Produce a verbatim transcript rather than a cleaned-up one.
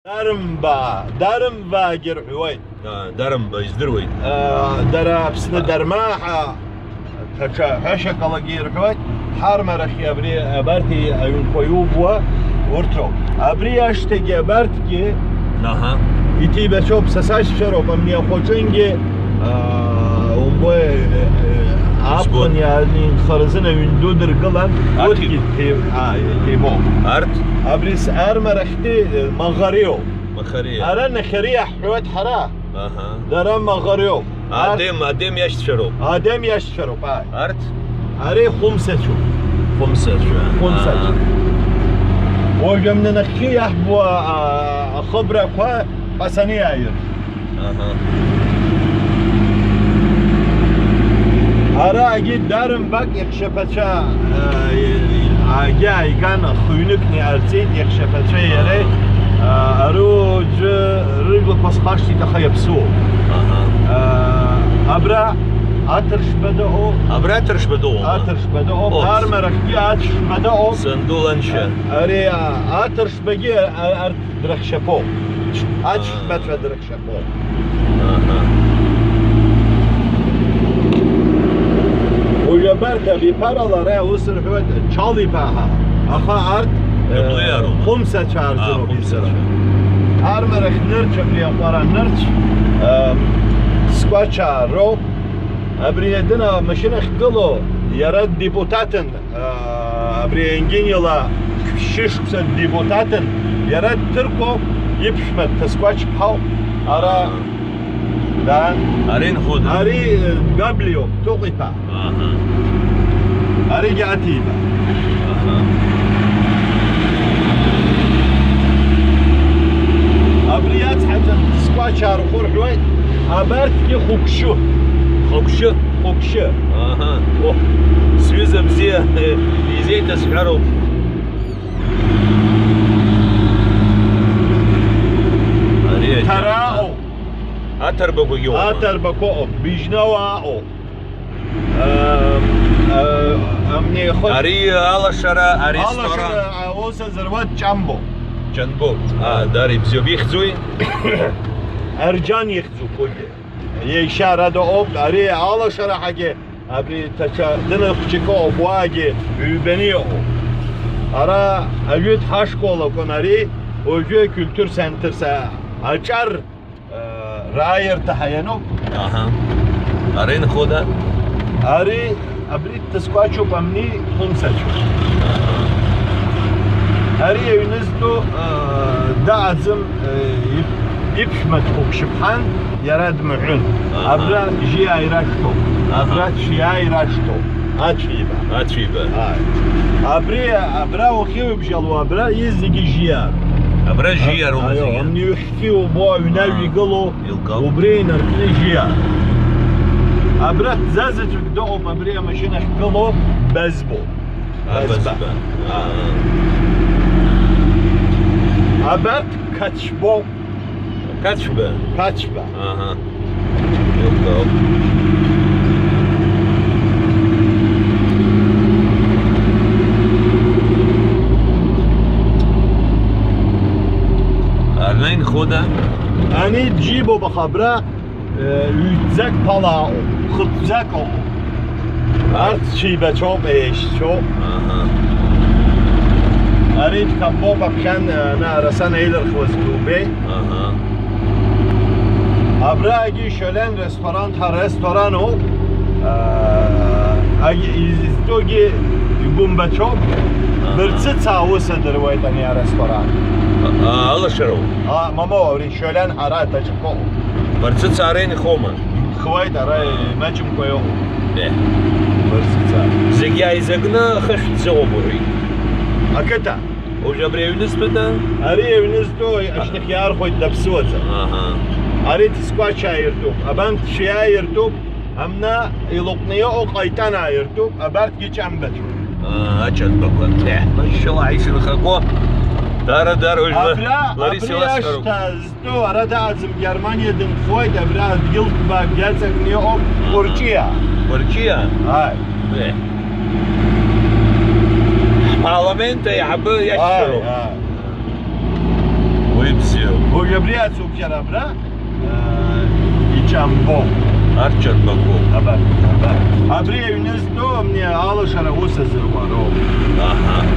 Дарымба, дарымбаагьы рҳәуеит. Дарымба, издыруеит. Дара Аԥсны дармаа ҳәа даҽа ҳәашьак алагьы ирҳәоит. Ҳармарахь абри абарҭ аҩнқәа иубуа урҭ роуп. Абри ашҭагьы абарҭгьы Аҳа. Иҭибацәоуп, са сашьцәа роуп, амни ахәаҿынгьы, аа, умбои, э, э, аԥхын иаанхаразын аҩн ду дыргылан, Аҭи- урҭгьы ҭи-, аа, иҭибоуп. Арҭ? Абри с-, армарахьтәи, э, Маӷариоуп. Маӷариа. Ара нахьари иаҳҳәоит ҳара. Аҳа. Дара Маӷариоуп. Адем, Адем иашьцәа роуп. Адем иашьцәа роуп, ааи. Арҭ? Ари Хәымсацәоуп. Хәымсацәа. Хәымсацәа. Аа. Уажәы амнанахьхьи иаҳбо, а, ахыбрақәа Пасаниааир. Аҳа. Араагьы дарымбак иахьшьаԥацәа, а, агьааиган, хҩныкны иҟарҵеит иахьшьаԥацәеи иареи, а, ари уаҵәы рыжәлақәа схашҭит, аха иаԥсуоуп. Аҳа. А, абра аҭыршба дыҟоуп. Абра аҭыршба дыҟоума? Аҭыршба дыҟоуп. Ус. Армарахьгьы аҭыршба дыҟоуп. Санду ланшьа. Ари, а, аҭыршбагьы, а, арҭ дрыхьшьаԥоуп. Аҭыршбацәа дрыхьшьаԥоуп. Аҳа. Уажә абарҭ абиԥарала ара аус рҳәоит Чал-иԥа ҳәа. Аха арҭ, э, Хәымсацәа рзыноуп. Хәымсацәа. Армарахь нырцә, абри аҟәара нырцә, э, скәачаа роуп. Абри адына амашьына ахьгылоу иара депутатын, а, абри Енгинила шәышықәса депутатын, иара дҭырқәоуп, иԥшәма дҭаскәач ԥҳауп, ара даан. Ари нхода? Ари, э, Габлиоуп, Ҭыҟә-иԥа. Аҳа. Аригьы Аҭиба. Аҳа. Абри ацҳаҵәан скәачаа рхәы рҳәуеит, абарҭгьы хәыкшьу. Хәыкшьы? Хәыкшьы. Аҳа. О, сҩыза бзиа, изеиҭасҳәароуп. Ари аџьа- Ҭарааоуп. Аҭырбақәагьы ыҟоума? Аҭырбақәа ыҟоуп, Быжьнауаа ыҟоуп. Ам, а, амни хо- Ари алашара, аресторан. Алашара, а, ус азыруа Ҷамбо. Ҷанбо. А, дара ибзиоуп. Ихьӡуи? Арџьан ихьӡуп уигьы. Иашьа ара дыҟоуп, ари алашара ҳагьы, абри ҭаца дына хәҷык ыҟоуп, уаагьы ҩбаны иҟоуп. Ара аҩыҭ ҳашкол акәын ари, уажәы акультур центр са-, аҿар, э, рааирҭа ҳаианоуп. Аҳа. Ара инхода? Ари Абри дҭаскәачоуп амни Хәымсацәа. Ари аҩны зтәу, аа, даҟаӡам, э, иԥ-, иԥшәма дхәыԥшьыԥҳан, иара дмаҳәын. Аҳа. Абра жьиааира шәҭоуп. Аҳа. Абра ҽиааира шәҭоуп. Ацәиба. Ацәиба. Ааи. Абри, абра ухьыҩбжьало, абра изегьы жьиаароуп. Абра жьиаароуп. Аио, зегьы. Амни ухьхьи убо, аҩны Аа. Аҩ игылоу, Илкаауп. Убри инаркны ижьиа. Абра ҭӡа заҵәык дыҟоуп, абри амашьына ахьгылоу Базбоуп. А, Базба. Базба. Аа. Абарҭ Қаҵәбоуп. Қаҵәба? Қаҵәба. Аҳа. Илкаауп. Арна инхода? Ани џьибоуп, аха абра Ҩӡак ԥала ыҟоуп, хыԥӡак ыҟоуп. Арҭ цәибацәоуп, еишьцәоуп. Аҳа. Ари дкамбоуп аԥхьан, ана, араса неилырхуаз дубеи. Аҳа. Абраагьы Шьолен ресторан, ҳа ресторан ауп. А, аг-, изтәугьы игәымбацәоуп. Аҳа. Бырцыц аус адыруеит ани аресторан. А, алашароуп. А, мамоу, ари Шьолен ҳара даҿқәоуп. Барцыц ара инхома? Хыуеит, ара имаҷымкәа иҟоуп. Е. Барцыц ара. Зегь ааизакны хышә дзыҟоуп уҳәеит. Ақыҭа. Уажә абри аҩны зтәыда? Ари аҩны зтәу ашьҭахь иаархәоит даԥсуаӡам. Аҳа. Ари ҭскәач ааиртуп, абанҭ шәиааиртуп, амна илыҟәны иҟоу ҟаитан ааиртуп, абарҭгьы ҷамбацәоуп. Аа, аҷанбақәа. Е, машьшьала ҳаишьырхақәо. Дара, дара, уажә ла-, Абра, Лариса абри иласҳәароуп. Ашҭа Ту, ара дааӡам, Германиа дынхоит, абра адгьыл ҭбаак иаҵакны иҟоуп, Аҳа. Урҷиа. Урҷиа? Ааи. Е. Ҳпарламент аиҳабы иашьцәа роуп. Ааи, ааи. Уи бзиоуп. Уажә абри ацуп иара абра, э, иҷамбо. Арчарбақәоуп. Абар, абар. Абри аҩны зтәу, мни, алашара ус азыруа роуп. Аҳа.